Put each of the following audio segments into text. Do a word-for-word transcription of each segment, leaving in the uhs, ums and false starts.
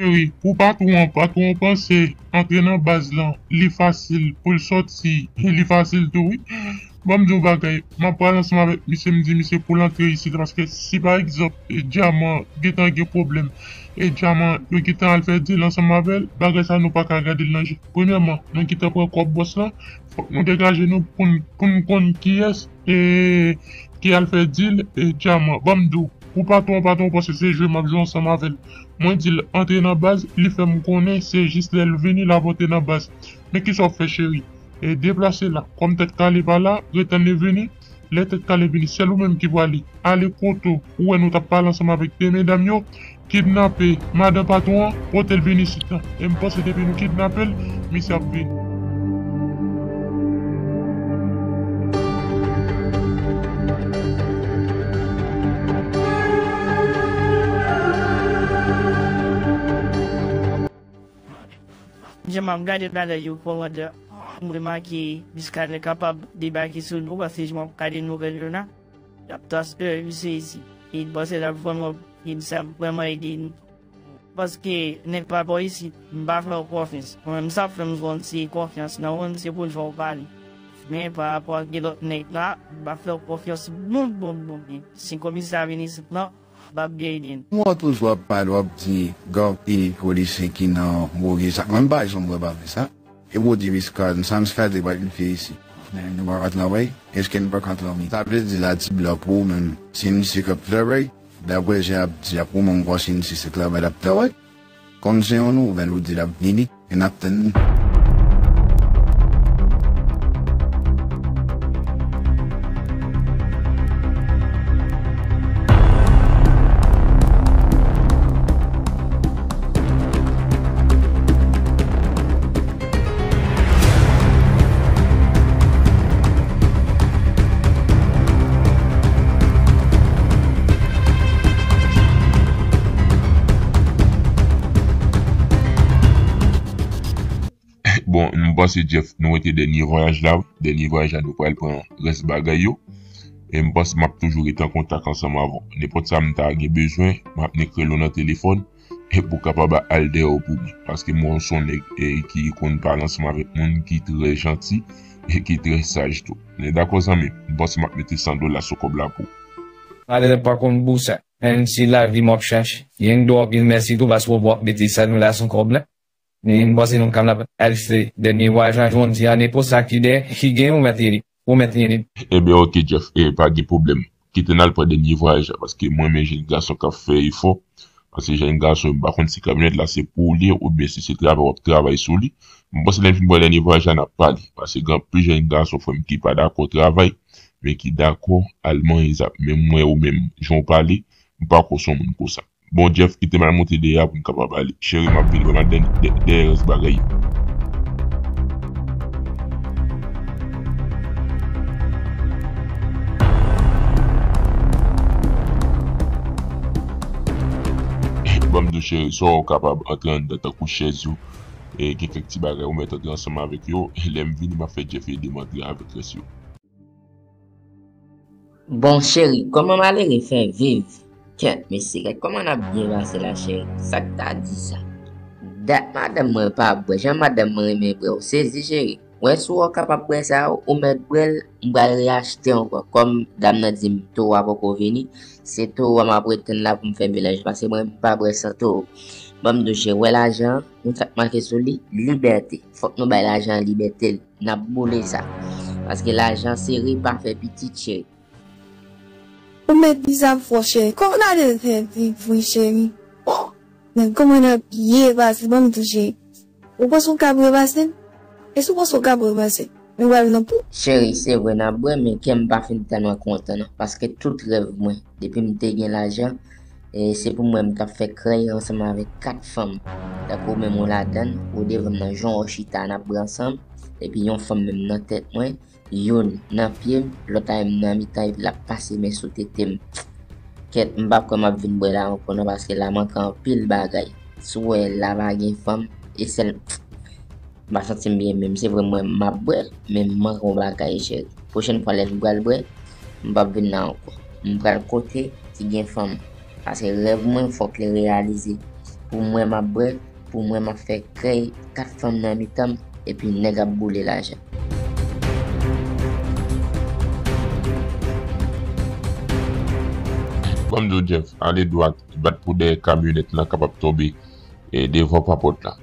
Cheri, pou patwon an, patwon an panse antre nan baz lan, li fasil pou l sòti, li fasil tou wi. Ban m di w bagay, m ap pral ansanm avèk misye, m di misye pou l antre isit, paske si pa egzanp, e, Dyaman gentan gen pwoblèm, e Dyaman yo gentan al fè dil ansanm avè l, bagay sa nou pa ka gade l nan je. Premyèman, nou gentan pran kòb bòs lan, fòk nou degaje nou pou n, pou n konn kiyès, e, ki al fè dil, e, Dyaman. Ban m di w, pou patwon, patwon panse se jwe m ap jwe ansanm avè l. Mwen di l antre nan baz, li fè m konnen se jis lè l vini l ap antre nan baz. Men kisa w ap fè cheri? E deplase la. Kòm Tèt Kale pa la, ret tann li vini. Lè Tèt Kale vini, sèl ou menm ki pwale. Ale kote w wè nou t ap pale ansanm avèk de medam yo, kidnape madan patwon an, pote l vin isit la. E m panse depi nou kidnape l, misye ap vini. Jan m ap gade bagay yo, kòmandan, m remake Miskaden kapab debake sou nou, paske jan m ap gade nouvèl yo la, y ap transfere misye isit. E m panse l ap vrèman, e sa ap vrèman ede nou. Paske nèg pa bò isit, m pa fè yo konfyans. Mwen menm sa fè m konn se konfyans nan moun, se pou l fè w pale. Men pa rapò ak gen lòt nèg la, m pa fè yo konfyans, bon, bon, bon, bon. Si komisè a vin isit la, m ap byen ede l. Mwen toujou ap pale, w ap di, gade polisye ki nan mouri sa. Mwen m pa janm wè bagay sa. E pou di Miskaden, sa Miskaden pral vin fè isit? Nou pa ka travay? Èske nou pa ka dòmi? Sa vle di la ti blan pou ou menm, se misye k ap travay? Daprè jan y ap di a, pou mwen, m kwè se misye se travay l ap travay. Kòm se yon nouvèl ou di l ap vini, e n ap tann li. Bon, m panse, Jeff, nou rete dènye vwayaj la, wi. Dènye vwayaj la, nou pral pran rès bagay yo. E m panse m ap toujou rete an kontak ansanm avè w. Nenpòt sa m ta gen bezwen, m ap nek rele w nan telefòn. E pou kapab al dèyè w pou mwen. Paske mwen se yon nèg, e, ki konn pale ansanm avèk moun, ki trè janti, e ki trè saj tou. Nou dakò, zanmi m? M panse m ap mete san dola sou kòb la pou ou. Malere pa konn pou sa. Menm si lavi m ap chache. Gen dwa anpil mèsi tou paske w ap mete san dola sou kòb la. Men m panse nou kapab al fè dènye vwayaj la jodi a, nenpòt sa ki dèyè, ki gen ou mèt rele. Ou mèt rele. Ebyen, oke, Jeff, e pa gen pwoblèm. Kite n al pran dènye vwayaj la, paske mwen renmen jèn gason k ap fè efò. Paske jèn gason, m pa konn si kamyonèt la se pou ou li ye, oubyen si se travay w ap travay sou li. M panse lè n fin pran dènye vwayaj la, n ap pale. Paske gen anpil jèn gason, frè m, ki pa dakò travay, men ki dakò al manyen zam. Men mwen ou menm, jan w pale, m pa kwè w se yon moun konsa. Bon, Jeff, kite m al monte dèyè a pou m kapab ale. Cheri, m ap vin wè m al dèyè, dèyè rès bagay yo. Ban m di w, cheri, swa w kapab antre anndan tankou chèz yo, e gen kèk ti bagay ou mèt antre ansanm avèk yo, e lè m vini, m ap fè Jeff ede m antre avèk rès yo. Bon, cheri, kòman malere fè viv? Kèt, mesye, gad kòman n ap byen pase la, cheri. Sa k ta di sa? Dat madanm mwen pa ap bwè. Jan madanm mwen renmen bwè, ou sezi, cheri. Wè, si w kapab bwè sa, ou mèt bwè l, m pral reyachte ankò. Kòm dam nan di m towo a poko vini, se towo a m ap ret tann la pou m fè melanj, paske mwen, m pa bwè san towo. Ban m di w, cheri, wè lajan an, ou sa k make sou li, libète. Fòk nou bay lajan an libète l. N ap boule sa. Paske lajan sere pa fè pitit, cheri. Ou mèt di sa fò, cheri. Kòman n ale fè viv wi, cheri? Oh! Men kòman n ap byen pase, ban m di w, cheri. Ou panse w ka bwè pase m? E si w panse w ka bwè pase m? Nou pral nan pou. Cheri, se vre n ap bwè, men kè m pa fin tèlman kontan non. Paske tout rèv mwen, depi m te gen lajan, e se pou mwen m t ap fè krèy ansanm avèk kat fanm. Tankou ou menm ou ladann, ou devan m nan jan w chita n ap bwè ansanm, epi yon fanm menm nan tèt mwen, youn nan pye m, lòt a menm nan mitan, epi l ap pase men sou tete m. Kèt, m pa kwè m ap vin bwè la ankò non, paske la manke anpil bagay. Si w wè la pa gen fanm, e sèl, m pa santi m byen menm. Se vre mwen m ap bwè, men m manke yon bagay, cheri. Pwochèn fwa lè m pral bwè, m p ap vin la ankò. M pral kote ki gen fanm. Paske rèv mwen fòk li reyalize. Pou mwen m ap bwè, pou mwen m ap fè krèy, kat fanm nan mitan m, epi nèg ap boule lajan. Ban m di w, Jeff, ale dwat, bat pou dèyè kamyonèt lan kapab tonbe e devan papòt la.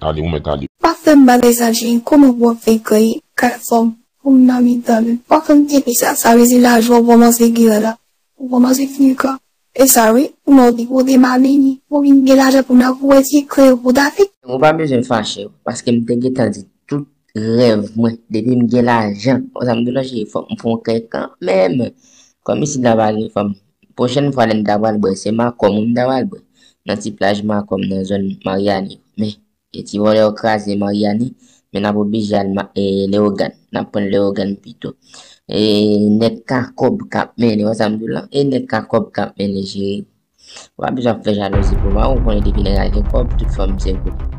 Ale, ou mèt ale. Pa fè m bagay sa, cheri. Kòman pou w ap fè krèy, kat fanm, fanm nan mitan men? Pa fè m kenbe sa, sa vle di lajan w kòmanse gen la. Ou kòmanse fini kan. E sa wi, ou nan depoze malini, ou vin gen lajan pou n ap wè ti krèy pou ta fè. Ou pa bezwen fache, paske m te gentan di tout rèv mwen, depi m gen lajan, ou sa m di w la, cheri, fòk m fè yon krèy kanmenm. Kòm isit la pa gen fanm, pwochèn fwa lè n ta pral bwè, se Makòm wi m ta pral bwè. Nan ti plaj Makòm nan zòn Maryani. Men, e ti vòlè yo kraze Maryani, men n ap oblije al e Leyogàn. N ap pran Leyogàn pito. E nèg ka kòb k ap mennen, wè sa m di w la? E nèg ka kòb k ap mennen, cheri. Ou pa bezwen ap fè jalouzi pou mwen, ou konnen depi nèg la gen kòb, tout fanm se pou li.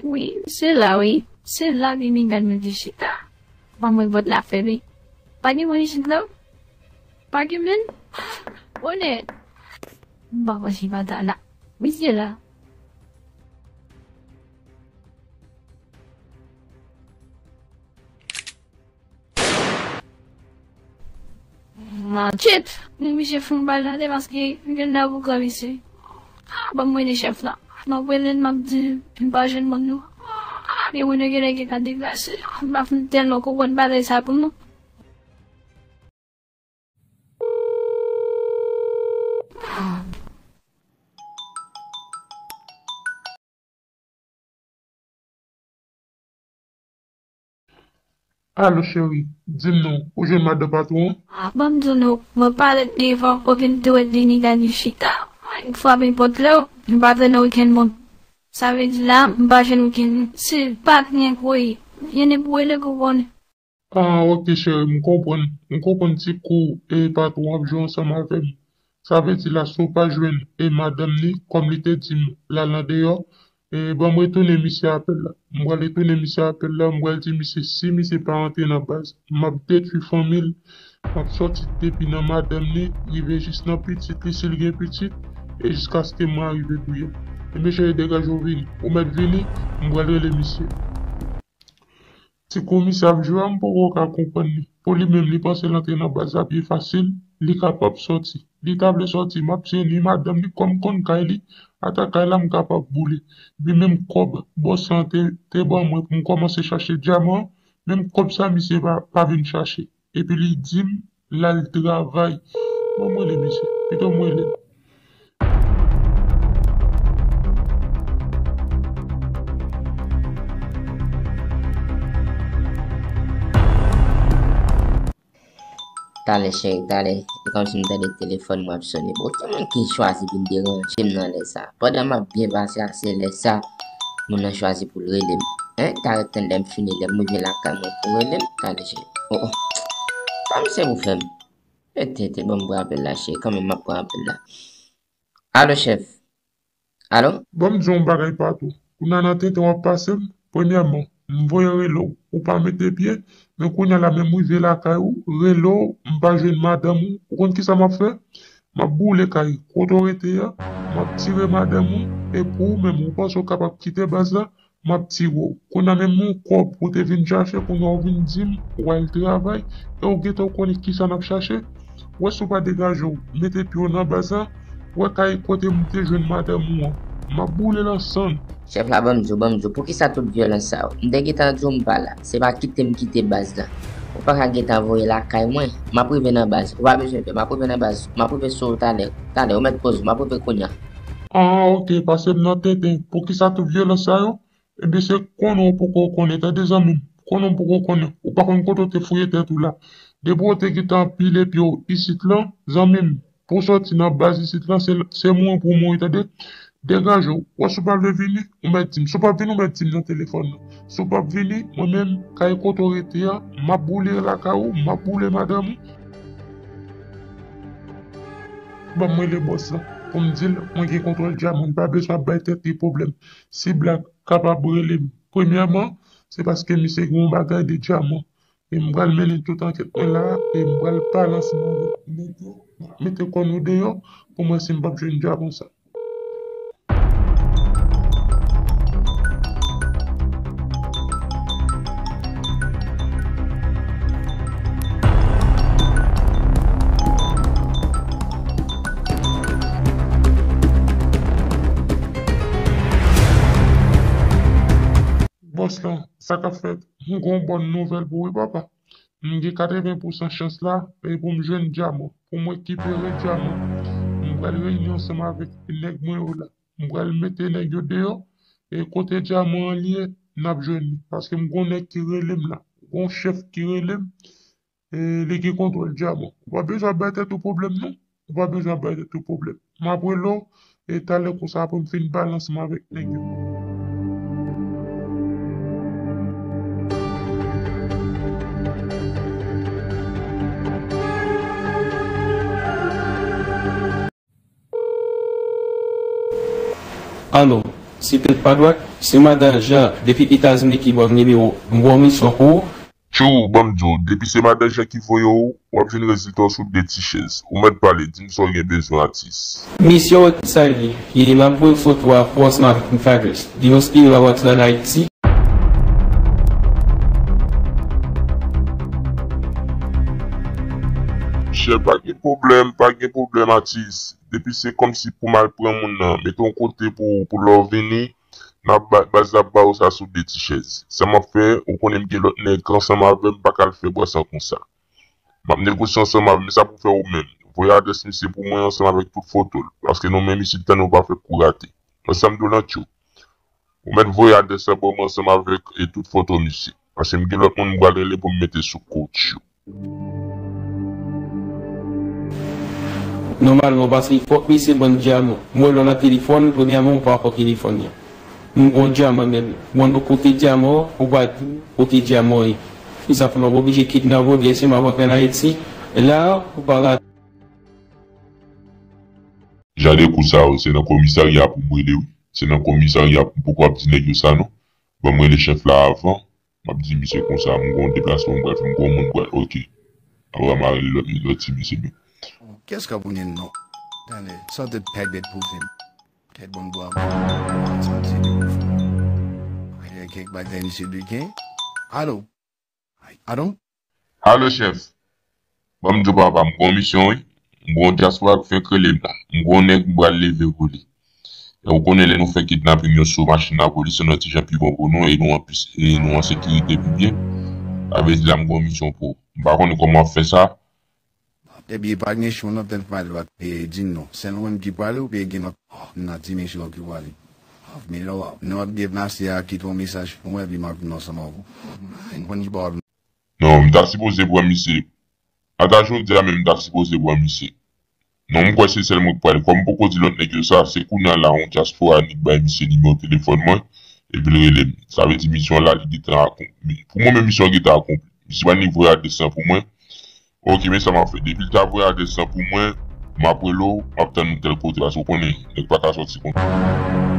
Wi, se la wi. Se la wi, men gad mwen ki chita. Ban mwen vòt la fè wi. Pa gen moun isit la? Pa gen moun? Onèt. M pa panse pa ta la. Wi, se la. Manchèt! Men misye fon bal tande paske m gen nan bouka misye. Ban m rele chèf la. M ap rele l, m ap di l m pa jwenn moun nou. Men moun yo genlè gen ka deplase. M pa fin tèlman konprann bagay sa pou nou. Alo cheri, di m non, ou jwenn madan patwon an? Ah, ban m di w non, mwen parèt devan, ou vin tou wè Denis Dani chita. Yon fwa m pot lè w, m pa tande okenn moun. Sa vle di la, m pa jwenn okenn moun. Si pa t gen kwoye, yon nèg pou rele pou konnen. Ah, ok cheri, m konprann. M konprann ti kou e patwon ap jwe ansanm avè m. Sa vle di la, si w pa jwenn e madanm li, kòm li te di m l al andeyò, e ban m retounen misye apèl la. M pral retounen misye apèl la, m pral di misye si misye pa rantre nan baz, m ap detwi fanmi l, m ap sòti depi nan madanm li, rive jis nan pitit li si l gen pitit, e jiskaske mwen arive touye l. Ebyen cheri, degaje w vini. Ou mèt vini, m pral rele misye. Ti komisè ap jwe a, m poko ka konprann li. Pou li menm, li panse l antre nan baz la byen fasil, li kapab sòti. Li ta vle sòti, m ap tiye ni madanm li kòm konn kay li, ata kay la m kapab boule. Epi menm kòb bòs lan te, te ban mwen pou m kòmanse chache dyaman an, menm kòb sa misye pa, pa vin chache. Epi li di m l al travay. Ban m rele misye, pito m rele l. Talè cheri, talè. E kòmsi m tande telefòn mwen ap sonnen. Bon, ki moun ki chwazi vin deranje m nan lè sa? Pandan m ap byen pase a, se lè sa moun nan chwazi pou l rele m. Hein? Ta ret tann lè m fini, lè m rive lakay mwen pou rele m. Talè cheri. Oh, oh. Kòmsi ou fè m? Tenten, tenten, ban m pran apèl la, cheri. Kanmenm, m ap pran apèl la. Alo, chèf. Alo? Ban m di w yon bagay, patwon. Kounye a nan tenten w ap pase m, premyèman, m voye rele w, ou pa mete pye, men kounye a la menm m rive lakay ou, rele w, m pa jwenn madanm ou, ou konn kisa m ap fè? M ap boule kay kote w rete a, m ap tire madanm ou, e pou ou menm, ou panse w kapab kite baz la, m ap tire w. Kounye a menm yon kòb ou te vin chache, kounye a w vin di m w al travay, e w gentan w konnen kisa n ap chache. W wè si w pa degaje w, mete pye w nan baz la, w wè kay kote m te jwenn madanm ou an, m ap boule l an sann. Chèf la, ban m di w, ban m di w, poukisa tout vyolans sa yo? M te gentan di w m pa la, se pa kite m kite baz la. Ou pa ka gentan voye lakay mwen, m ap rive nan baz, ou pa bezwen pè, m ap rive nan baz, m ap rive sou ou talè, talè, ou mèt poze w, m ap rive kounye a. Ah, ok, pase m nan tenten, poukisa tout vyolans sa yo? Ebyen se konnen w poko konnen, tande zanmi m, konnen w poko konnen, ou pa konn kote w te fouye tèt ou la. Depi w te gentan pile pye w isit lan, zanmi m, pou w sòti nan baz isit lan, se, se mouri pou w mouri, tande. Degaje w. Wè, si w pa vle vini, ou mèt di m. Si w p ap vini, ou mèt di m nan telefòn nan. Si w p ap vini, mwen menm, kay kote w rete a, m ap boule lakay ou, m ap boule madanm ou. Ban m rele bòs la pou m di l mwen gen kontwòl dyaman, li pa bezwen ap bay tèt li pwoblèm. Si Black kapab rele m, premyèman, se paske misye gen yon bagay de dyaman. E m pral mennen tout ankèt mwen la, e m pral pale ansanm avèk nèg yo, mete kò nou deyò pou m wè si m p ap jwenn dyaman sa. Bòs lan, sa k ap fèt? M gen yon bòn nouvèl pou ou wi, papa. M gen katreven pousan chans la, e pou m jwenn dyaman, pou m rekipere dyaman. M pral reyini ansanm avèk nèg mwen yo la. M pral mete nèg yo deyò, e kote dyaman an li ye, n ap jwenn li. Paske m gon nèg ki rele m la. Gon chèf ki rele m, e li gen kontwòl dyaman. Ou pa bezwen bay tèt ou pwoblèm non. Ou pa bezwen bay tèt ou pwoblèm. M ap rele w, e talè konsa apre m fin pale ansanm avèk nèg yo. Alo, se Pèp Padwak, se Madan Jean, depi Etazini ki ba w nimewo m, m gon misyon pou ou. Tchou, ban m di w, depi se Madan Jean ki voye w, w ap jwenn rezilta w sou de ti chèz. Ou mèt pale, di m sa w gen bezwen, atis. Misyon w ki sa l ye? Ye, m ap voye foto a pou w ansanm avèk yon flyers. Di nou si w ap antre ann Ayiti. Chè, pa gen pwoblèm, pa gen pwoblèm, atis. Depi se kòmsi pou m al pran moun nan, mete yon kote pou, pou lè w vini, n ap ba, baz la ap ba w sa sou de ti chèz. Sa m ap fè, ou konnen m gen lòt nèg ansanm avè m, m pa ka al fè bwè san konsa. M ap negosye ansanm avè m, men sa pou fè ou menm. Voye adrès misye pou mwen ansanm avèk tout foto l, paske nou menm isit la nou pa fè kou rate. Mwen sa m di w lan tchou. Ou mèt voye adrès la ban mwen ansanm avèk e tout foto misye. Paske m gen lòt moun m pral rele pou m mete sou kotch yo. Nòmalman, paske fòk misye ban m dyaman. Mwen, lè w nan telefòn, premyèman, ou pa pran telefòn nan. M gon dyaman menm. Mwen, nou kote dyaman, ou pa di kote dyaman ye. Kisa fè m ap oblije kidnape w, byen si m ap antre ann Ayiti. La, ou pa ka. Jan de kou sa yo, se nan komisarya pou m rele wi. Se nan komisarya pou m poko ap di nèg yo sa non. Ban m rele chèf la avan. M ap di misye konsa, m gon deplasman m pral fè, m gon moun m pral, oke. Apre m a rele lòt, lòt ti mesye yo. Kès ka pou nyen non? Tande, sa tèt kay bèt pou vin. Tèt bon bwa. Kèk bagay misye dwe gen. Alo? Alo? Alo, chèf. Ban m di w, papa, m gon misyon, wi. M gon dyaspora k fenk rele m la. M gon nèg m pral leve pou li. E ou konnen lè nou fè kidnaping yo sou machin lapolis, se yon ti jan pi bon pou nou e nou an plis, e nou an sekirite pi byen. Sa vle di la m gon misyon pou ou. M pa konnen kòman w ap fè sa. Depi pa gen chou nan tèt pale w ak e di n non. Sèl mwen ki pale ou pe gen lòt nan dimansyon ki pale. Men lè w ap, lè w ap deplase a, kite yon mesaj pou mwen, epi m ap vin ansanm ak ou. M konn ki pa w ap. Non, m ta sipoze pran misye. Ata jodi a menm, m ta sipoze pran misye. Non, m kwè se sèl mwen k pral. Kòm m poko di lòt nèg yo sa, se kounye a la yon dyaspora nèg bay misye nimewo telefòn mwen, epi l rele m. Sa vle di misyon la, li gentan akonpli. Pou mwen menm, misyon an gentan akonpli. Misye pa ni voye adrès lan pou mwen. Oke, men sa m ap fè. Depi l ta voye adrès lan pou mwen, m ap rele w, m ap tann ou tèl kote, paske w konnen, nèg pa ka sòti konsa.